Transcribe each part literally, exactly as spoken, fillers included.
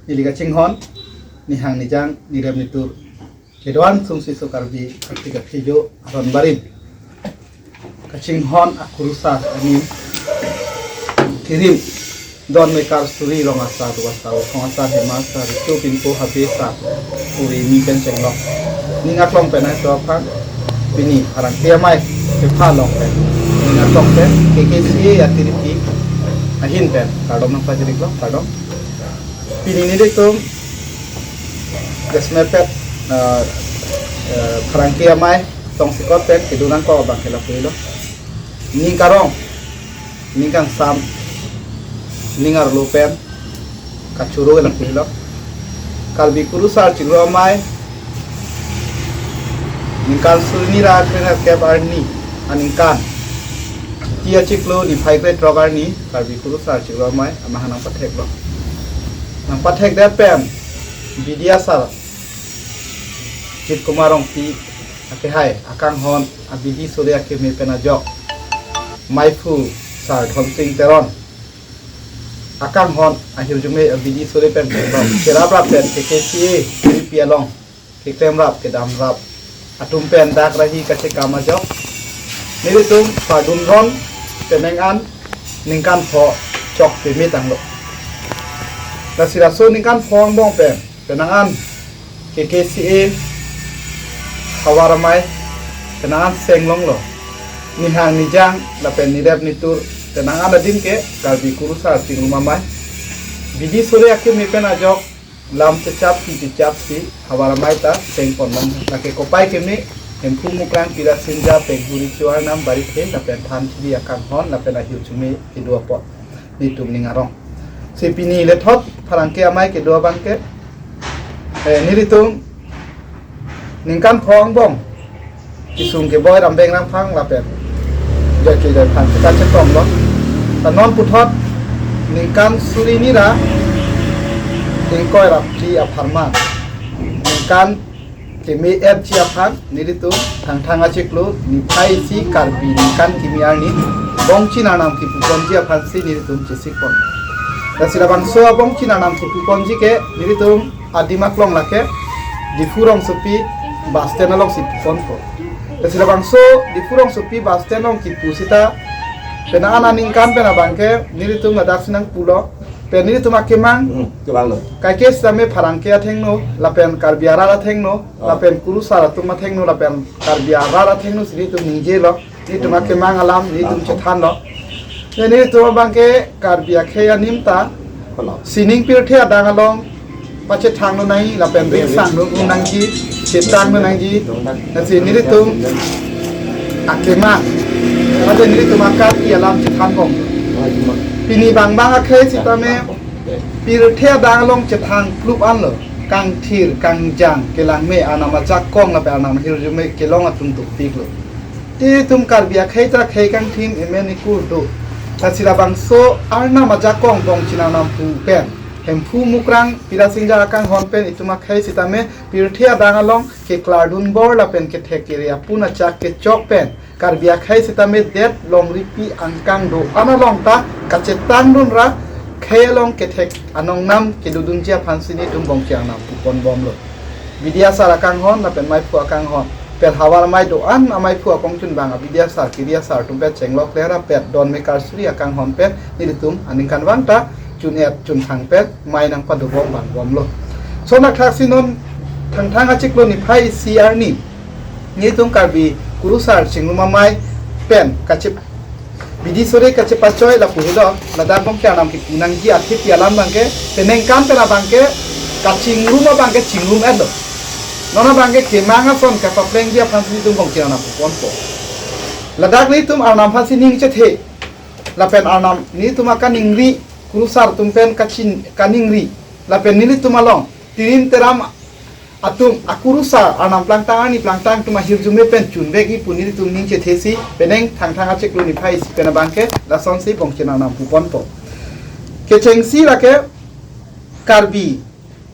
Neli kachinghon, nihang nijang, nirem nitur kedo-an sungsi so Karbi arti kathijo aron barim kachinghon akurusar anim kirim don mekar suri rong asar, ru asar, ukhong asar, hema asar, ritu pinpo habe asar, uri mi pen chenglok ning aklong pen ai to aphan pini Pharangke Amei kepha along pen ning aklong pen K K C A atiripi ahin pen kardom nangpajirlo, kardom. Pini nelitum desmepet, eh, eh, Pharangke Amei tongsekot pen kedo nangkok abang ke lapuilo. Ning karong, ning kangsam, ning arlo pen kachoro lapuilo. Karbi Kurusar Chingrum Amei ningkan suri ni ra kre nerkep arni aningkan, Chiti achiklo niphai krethrok arni Karbi Kurusar Chingrum Amei amahang nangpatheklo. Nangpathekdet pen B D asar Jit Kumar Rongpi akehai akanghon abidi sore akeme pen ajok maiphu sar Dhonsing Teron akanghon ahirjume abidi sore pen cherap rap pen K K C A atiripi along keklem rap kedam rap atum pen dak rahi kachekam ajok nelitum pardun ron penang an ningkan pho chok peme tanglo. Lasi laso ningkan pho angbong pen penang an K K C A Havar Amei penang an senglonglo. Nihang nijang lapen nirep nitur penang an adim ke Karbi Kurusar Chingrum Amei bidi sore akeme pen ajok lam chechap si chechap si Havar Amei ta sengponlong, lake kopai keme Hemphu Mukrang, Pirasinja, Penghuri, Chuarnam, Barithe lapen Thanchiri akanghon lapen ahirjume kedo apot nelitum ning arong. Si pini lethot Pharangke Amei kedo abang ke, eh, nelitum ningkan pho angbong kisung keboi Rambeng Rangphang lapen joike joiphang kita chetonglo. Ta non puthot ningkan suri ni ra ingkoi ra phli apharman ningkan keme-etji aphan nelitum Thangthang achiklo niphai isi Karbi ningkan kimi arni Bongchin Arnam kipuponji aphansi nelitum chesikpon. Lasi labangso Bongchin Arnam kipuponji ke nelitum adim aklong lake Diphu Rongsopi bus stand alongsi puponpo. Lasi labangso Diphu Rongsopi bus stand along kipu sita penang an aningkan pen abang ke nelitum ladaksi nangpulo. Pen nelitum akemang, hmm, kevanglo. Kaike sitame Pharangke athengno lapen Karbi arat athengno, oh, lapen Kurusar atum athengno lapen Karbi arat athengno si nelitum ningjelo. Nelitum akemang alam nelitum chethanlo. Ne nelitum abang ke Karbi akhei anim ta, kono, sining pirthe adang along pachethanglo nangji lapen ringsanglo nangji, chetanglo nangji. Lasi nelitum akemang, pada nelitum akarbi alam chethanbom. Pini bang bang akhei sitame pirthe adang along chethang plup anlo, kangthir kangjang kelangme, Arnam ajakong lapen Arnam ahirjume kelong atum dopiklo. Nelitum Karbi akhei ta khei kangthim emen ekur do. Lasi labangso Arnam ajakong Bongchin Arnam pu pen Hemphu Mukrang Pirasinja akanghon pen itum akhei sitame pirthe adang along keklardunbor lapen kethek kere apun achak kechok pen Karbi akhei sitame det longripi angkang do-an along ta kachetangdun ra khei along kethek anongnam kedodunji aphansi nelitum Bongchin Arnam puponbomlo. B D asar akanghon lapen maiphu akanghon, pen Havar Amei do-an amaiphu akongchunbang a-B D asar, K D asar atum pen chenglok lera pet don mekar suri akanghon pen nelitum aningkanvang ta chun-et chunthang pen mei nangpadobom vangbomlo. Lason athaksi non Thangthang achiklo niphai isi arni nelitum Karbi Kurusar Chingrum Amei pen kachip bidi sore kachepachoi lapu helo, ladak Bongchin Arnam kipu nangji athe pi alam abang ke penang kan pen abang ke kachingrum abang ke chingrum-etlo. Non abang ke kemang ason kapaplengji aphansi nelitum Bongchin Arnam puponpo. Ladak nelitum Arnam aphansi ning chethe lapen Arnam nelitum akaningri, Kurusar atum pen kachin kaningri lapen nelitum along tirim teram atum akurusar Arnam plangtang arni plangtang atum ahirjume pen chunvekji pu nelitum ning chethesi penang Thangthang achiklo niphai isi pen abang ke lasonsi Bongchin Arnam puponpo. Kechengsi lake Karbi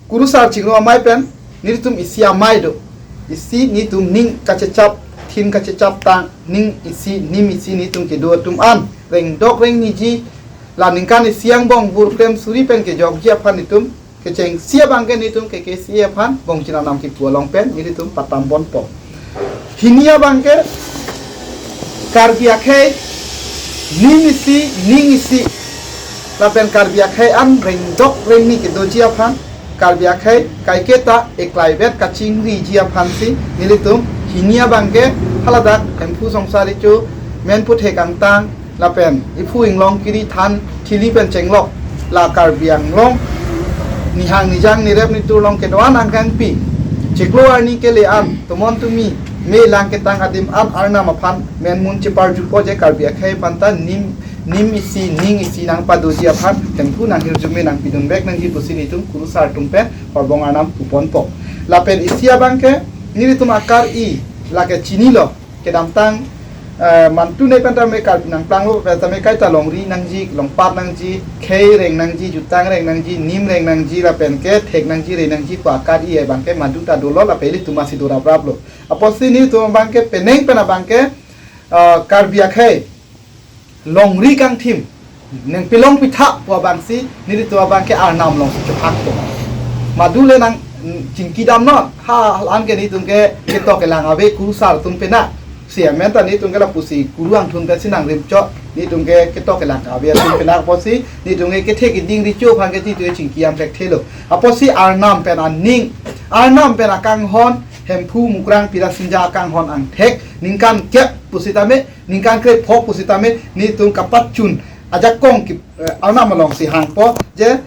Kurusar Chingrum Amei pen nelitum isi amei do. Isi nelitum ning kachechap, thin kachechap tang, ning isi, nim isi nelitum kedo atum an rengdok rengniji, la ningkan isi angbong vur klem suri pen kejokji aphan nelitum kechengsi abangke nelitum K K C A aphan Bongchina Arnam kipu along pen nelitum patam ponpo. Hini abangke Karbi akhei nim isi ning isi lapen Karbi akhei an rengdok rengni kedoji aphan, Karbi akhei kaiketa eklaivet kachingriji aphansi nelitum hini abangke haladak Hemphu Songsar Recho, Menputhe Kangtang, lapen Iphu Inglong Kiri, Than Thili pen chenglok la Karbi Anglong nihang nijang nirep nitur along kedo-an angkangpi, chiklo arni kele an, tomon tumi, me lang ketang adim an Arnam aphan menmun cheparjupo je Karbi akhei aphanta nim nim isi ning isi nangpadoji aphan Hemphu nanghirjume nangpidunvek nangji pusi nelitum kurusar atum pen horbong Arnam pu ponpo. Lapen isi abangke nelitum akar-i lake chinilo, kedamtang eh, mantu ne pen tame Karbi nangplanglo pen tame kaita longri nangji, longpat nangji, khei reng nangji, jutang reng nangji, nim reng nangji, lapen ke thek nangji, re nangji pu akar-i abangke mantu ta dolo, lapen ilitum asi do rapraplo. Apotsi nelitum abangke penang pen abangke eh, Karbi akhei longri kangthim nangpilong pitha pu abangsi nelitum abangke Arnam alongsi chohangpo. Madu le nang mm, chingki damnon, ha, la-an ke nelitum ke ketok kelang ave kurusar atum pena. Si amen ta nelitum ke lapusi kuru angthun pensi nangrim chot, nelitum ke ketok kelang ave atum pena apotsi nelitum ke kethe keding recho aphan ke nelitum ke chingki am thekthelo. Apotsi Arnam pen aning, Arnam pen akanghon, Hemphu Mukrang Pirasinja akanghon angthek ningkan kep pusitame, ningkan krepho pusitame nelitum kapachun ajakong ki eh, Arnam alongsi hangpo je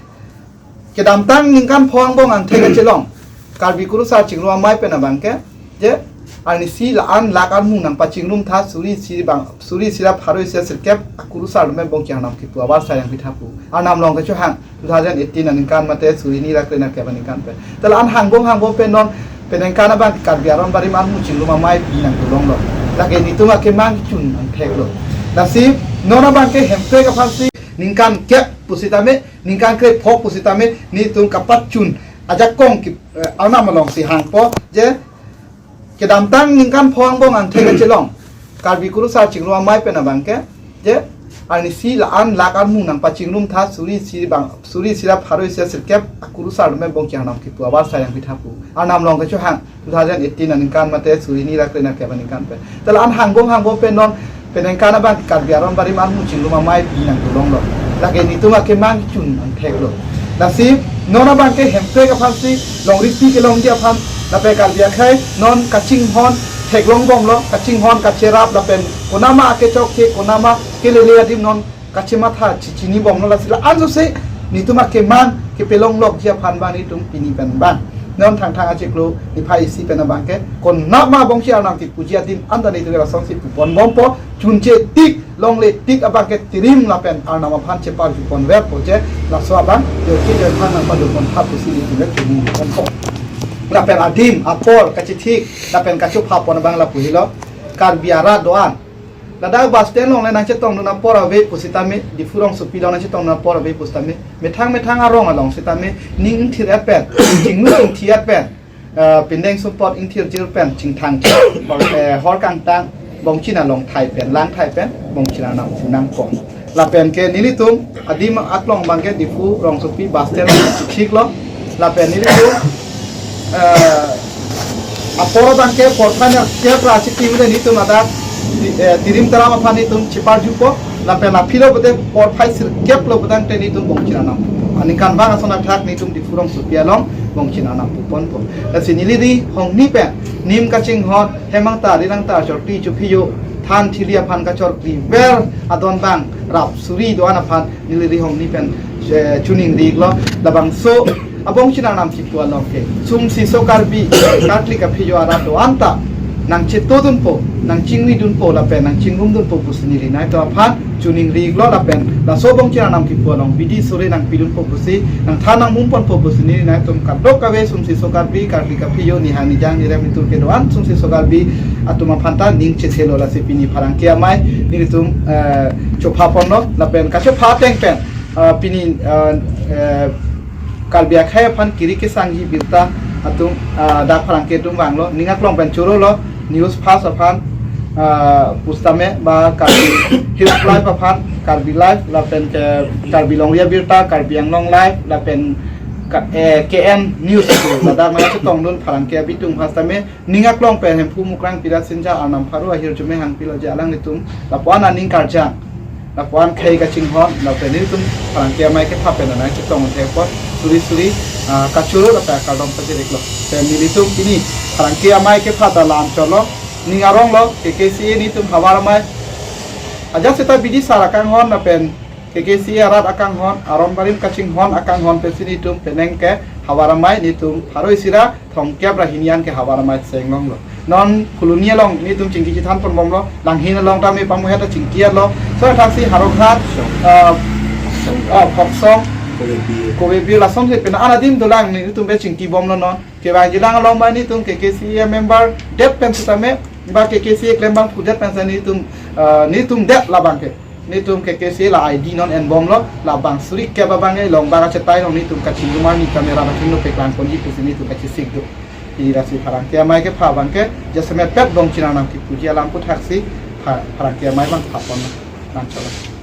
kedamtang ningkan pho angbong angthek kachelong Karbi kurusar chingrum amei pen abangke je arnisi la-an lak armu nangpachingrum tha suri isi bang, suri isi ra pharo isi ra sirkep akurusar atum pen Bongchina Arnam kipu avarsai nangpitha pu. Arnam along kachohang two thousand eighteen aningkan mate suri hini ra kre-nerkep aningkan pen. Te la-an hangbong hangbong pen non penang pen abang Karbi aron barim armu chingrum amei pi nangdolonglo. Lake nelitum akemang chun angtheklo. Lasi non abangke Hemprek aphansi ningkan kep pusitame, ningkan krepho pusitame nelitum kapachun ajakong ki eh, Arnam alongsi hangpo je kedamtang ningkan pho angbong angthek kachelong Karbi kurusar chingrum amei pen abangke je arnisi la-an lak armu nangpachingrum tha suri isi bang, suri isi ra pharo isi ra sirkep akurusar atum pen Bongchina Arnam kipu avarsai nangpitha pu. Arnam along kachohang two thousand eighteen aningkan mate suri hini ra kre-nerkep aningkan pen. Te la-an hangbong hangbong pen non penang pen abang Karbi aron barim armu chingrum amei pi nangdolonglo. Lake nelitum akemang chun angtheklo. Lasi non abangke Hemprek aphansi longripi kelongji aphan lapen Karbi akhei non kachinghon theklong bomlo, kachinghon kacherap lapen konama akechok ke konama kelele adim non kachematha chi- chinibomlo, lasi la-an jose nelitum akemang kepelonglokji aphan bang nelitum pini pen bang non Thangthang achiklo niphai isi pen abangke konama Bongchina Arnam kipuji adim anta nelitum ke lasonsi pu ponbompo, chunche tik longle tik abangke tirim lapen Arnam aphan cheparju ponverpo je laso abang joki jothang nangpado pontha pusi nelitum ke chini ponpo. Lapen adim apor kachethik lapen kachopha pon abang lapu helo, Karbi arat do-an ladak bus stand along le nangchetongdun apor ave pusitame, Diphu rongsopi along nangchetongdun apor ave pusitame, methang methang arong along sitame ning ingthir-et pen, chinglu chingthi-et pen, eh, pindeng sumpot ingthirjir pen chingthang, eh, hor kangtang Bongchina along thai pen, lang thai pen Bongchina Arnam pu nangkong. Lapen ke nelitum adim aklong abangke Diphu rongsopi bus stand chiklo. Lapen nelitum eh, apor abangke porphai nerkep ra chiti mule nelitum ladak ti- eh, tirim taram aphan nelitum cheparjupo. Lapen aphilo pute porphai sirkep lo putangte nelitum Bongchina Arnam aningkan bang ason athak nelitum Diphu rongsopi along Bongchina Arnam pu ponpo. Lasi neli ri hongni pen nim kachinghon, hemang ta ri lang ta chorti chuphiyo, than thili aphan kachorkri ver adon bang rap suri do-an aphan neli ri hongni pen eh, choningri-iklo. Labangso a Bongchina Arnam kipu along ke sumsi so Karbi karkli kaphiyo arat do-an ta nangchetodunpo, nangchingridunpo lapen nangchingrumdunpo pusi neli nangtum aphan choningri-iklo. Lapen laso Bongchina Arnam kipu along bidi sore nangpidunpo pusi, nangthan nangmum ponpo pusi neli nangtum kadokave sumsi so Karbi karkli kaphiyo nihang nijang nirep nitur kedo-an sumsi so Karbi atum aphanta ning chethelo. Lasi pini pherangke amei nelitum eh, chopha ponlo lapen kachopha ateng pen ah, pini ah, eh, Karbi akhei aphan kiri kesangji birta atum ah, dak pherangke atum vanglo, ning aklong pen chorolo, News Fast aphan ah, pusitame ba Karbi Hills Live aphan, Karbi Live lapen ke Karbi Longri Abirta, Karbi Anglong Live lapen Ka, eh, K N News pu ladak nangchetongdun pherangke abitung aphan sitame ning aklong pen Hemphu Mukrang Pirat Sinja arnam pharo ahirjume hangpilo je alanglitum lapu-an aning karjang, lapu-an khei kachinghon, lapen nelitum pherangke amei kepha pen nangchetong thepo suri suri, ah, kachoro lapen kardom pajiriklo. Pen nelitum pini pherangke amei kepha ta la-an cholo, ning aronglo, K K C A nelitum havar amei ajat seta bidi sar akanghon lapen K K C A arat akanghon, aron barim kachinghon akanghon pensi nelitum penang ke havar amei nelitum pharo isi ra thomkep ra hini an ke havar amei chenglonglo. Non Phuloni along nelitum chingki chethan ponbomlo, Langhin along tame pamuhet ta chingki alo. So thaksi Howraghat, ah, ah, Phoksong, Kobe B. Kobe B lason si pen an adim dolang nelitum pen chingkibomlo non. Kevangjilang along ma nelitum K K C A member det pen sitame, ba K K C A klembang pudet pen sitame nelitum, ah, nelitum det labang ke. Nelitum K K C A la I D non enbomlo, labang suri kep abang ke Longbang achetai along nelitum kachinggumar ni camera kachingno peklang ponji pusi nelitum kachesik do. Pi lasi pherangke amei kepha abang ke jasemet pet bong chinanam kipuji alam pu thaksi pha-, pherangke amei abang phapon nangcholo.